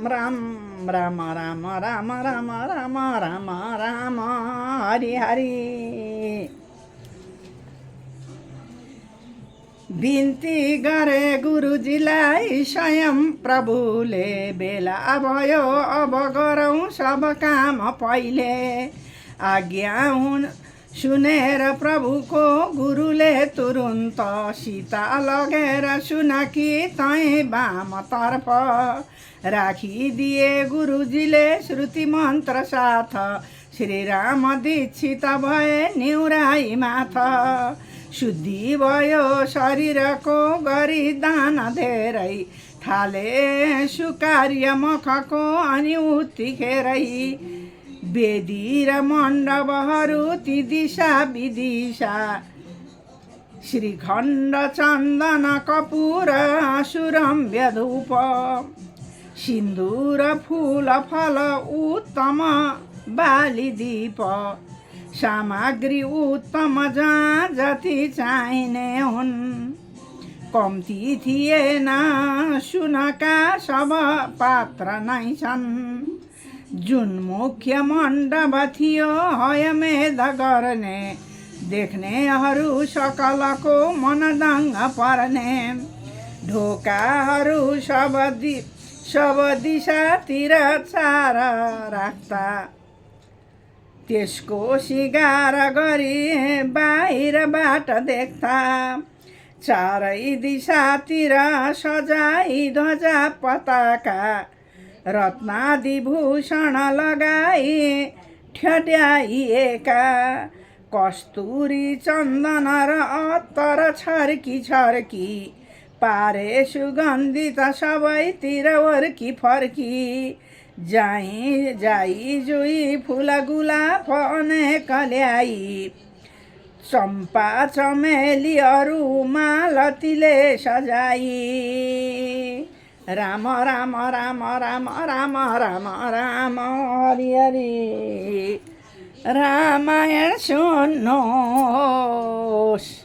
राम राम राम राम राम राम राम राम हरि हरि। बिन्ती गरे गुरुजीलाई स्वयं प्रभुले, बेला भयो अब गरौँ सब काम पहिले। आज्ञा हुन सुनेर प्रभुको गुरुले तुरुन्त सीता लगेर सुनाकी तै वामतर्फ राखिदिए गुरुजीले श्रुति मन्त्र साथ। श्रीराम दीक्षित भए निउराई माथ। शुद्धि भयो शरीरको गरी दान धेरै, थाले सुकार्य मखको अनि उत्तिखेरै। वेदी र मण्डपहरू ती दिशा विदिशा, श्रीखण्ड चन्दन कपुर सुरम्य धूप। सिन्दूर फूल फल उत्तम बालीदीप, सामग्री उत्तम जहाँ जति चाहिने हुन्। कम्ती थिएन सुनका सब पात्र नै छन्, जुन मुख्य मण्डप थियो हयमेध गर्ने। देख्नेहरू सकलको मन दङ्ग पर्ने, ढोकाहरू सब दिशातिर चार राख्दा। त्यसको सिगार गरी बाहिरबाट देख्दा, चारै दिशातिर सजाई ध्वजा पताका। रत्नादिभूषण लगाई ठड्याइएका, कस्तुरी चन्दन र अत्तर छर्की छर्की। पारे सुगन्धित सबैतिर वर्की फर्की, जाई जुई फुल गुलाब अनेक ल्याई। चम्पा चमेलीहरू मालतीले सजाई। राम राम राम राम राम राम राम हरि हरि। रामायण सुन्नुहोस्।